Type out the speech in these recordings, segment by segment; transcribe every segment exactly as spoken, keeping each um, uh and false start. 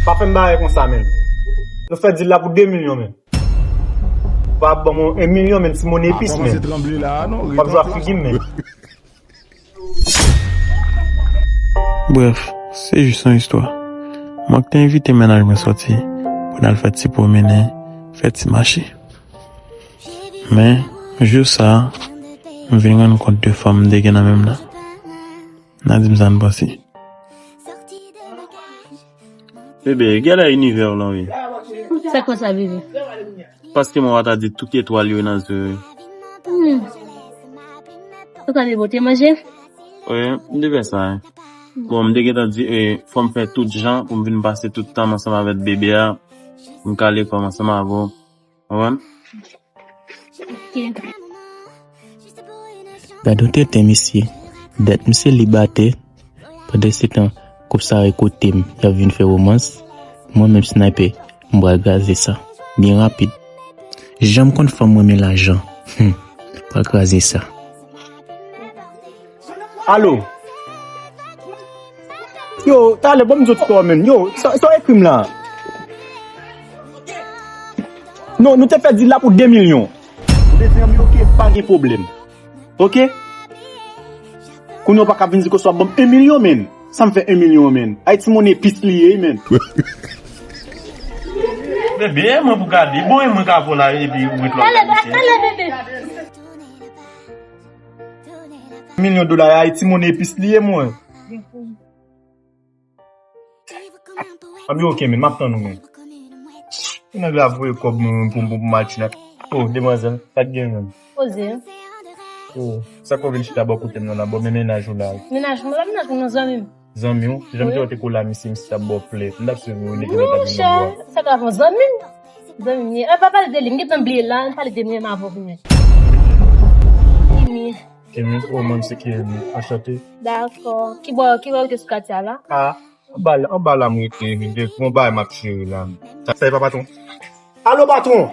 Pa fè m bagay konsa, menn. Nou fè dil la pou de milyon, menn. Ou pa ban mwen en milyon, menn, ti monnen epis, menn. W ap jwe ak figi m, menn. Brèf, se jis yon istwa. Mwen k te envite mennaj mwen sòti pou n al fè ti pwomennen, fè ti mache. Men, jou sa a, m vin rann kont de fanm m te gen nan men m nan. N a di m sa n panse. Bebe, genlè inivè w lan wi. Sa k fè sa, bebe? Paske mwen pa ta di tout etwal yo nan zye. Hmm. Ou ka depote manje? Wi, m te fè sa, wi. Bon, m te gentan di, e, fò m fè tout jan pou m vin pase tout tan m ansanm avèk bebe a. M kale kò m ansanm avè w. Konprann? Ok. Gade yon tenten misye. Dèt misye li batè. Pandansetan, koup sa yo kote m, y ap vin fè womans. Mwen menm Sniper, m pral kraze sa. Byen rapid. Jan m konn fanm renmen lajan. Hmm. Pral kraze sa. Alo. Yo, talè, ban m di w sa, menn. Yo, sa, sa w ekri m la. Non, nou te fè dil la pou de milyon. Ou te di, "Ann, ok, pa gen pwoblèm." Ok? Kounye a w pa ka vin di ke w ap ban m en milyon, menn. Sa m fè en milyon, menn? Ayiti monnen pis li ye, menn. Bebe, e mwen pou gade. Bon, e mwen ka vola epi ou ret la. Talè, talè, bebe. Milyon dola ya, Ayiti monnen epis li ye, mwen. Ann, ok, men, m ap tann ou, men. Nèg la voye kòb mwen pou, pou, pou m al tchilak. Oh, demwazèl, sa k gen menm? Poze. Oh, sa k fè w vin chita bò kote m nan la, bò men mennaj ou la? Mennaj mwen la, mennaj mwen nan zanmi m. Zanmi w? Jan m te wè w te kou la, misye, misye t ap ba w flè. M t ap swiv ou, depi lè w t ap vin nan bò a. Monchè, sa ka fè w zanmi m? Zanmi m ye. E, pa pale de li, m gentan bliye la, m pale de li menm avè w pou mwen. Kimi. Kimi, oh, mwen se Kimi. Anchante. Dakò. Ki bò, ki bò w rete sou katye a la? A, anba la, anba la m rete, men gen yon bagay m ap jere la. Sa, sa e pa patwon? Alo, patwon!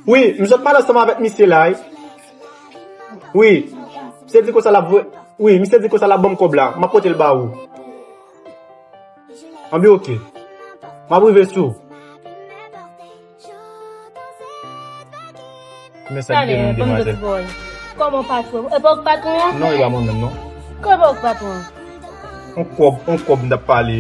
Wi, m sot pale ansanm avèk misye la, wi. Wi, misye di konsa l ap voye, wi, misye di konsa l ap ban m kòb la. M ap pote l ba ou. Anben, ok. M ap rive sou. Men sa ki gen demwazèl. Kòman patwon? E pa w k patwon an? Non, e pa mwen menm, non. Kòman w k patwon an? On kòb, on kòb m t ap pale.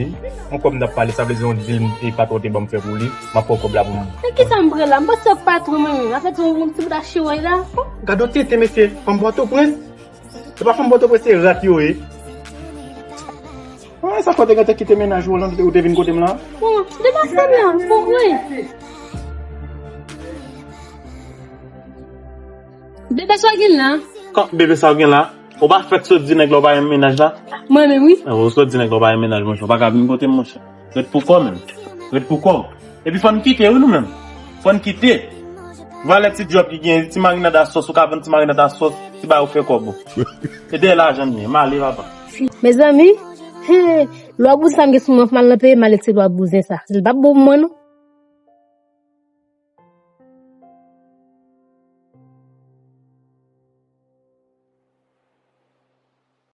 On kòb m t ap pale, sa vle di on dil e patwon te ban m fè pou li. M ap pran kòb la pou mwen. Men kisa m pran la? M panse w k patwon mwen menm. Afè ti, ti bout a chiwoy la. Gade yon tenten, mesye. Fanm Pòtoprens. Se pa fanm Pòtoprens, se rat yo ye. An, sa fè w te gentan kite mennaj ou lan, ou te vin kote m lan? Bon, degaje m lan, pou vre. Bebe, sa w gen la? Kan, bebe, sa w gen la? Ou pa fèk sot di nèg la w pa renmen mennaj la? Mwen menm, wi. Ou sot di nèg la w pa renmen mennaj, monchè. Ou pa ka vin kote m, monchè. Ret pou kò w menm. Ret pou kò w. Epi fò n kite, wi, nou menm. Fò n kite. Valè ti djòb ki gen, ti marinad a sòs, ou ka vann ti marinad a sòs, ti bagay ou fè kòb ou. E dèyè lajan n ye, m ale, papa. Mezanmi, he, lwa bouz sa m gen sou mwen, fò m al nan peyi, m al retire lwa bouzen sa. Li p ap bon pou mwen, non.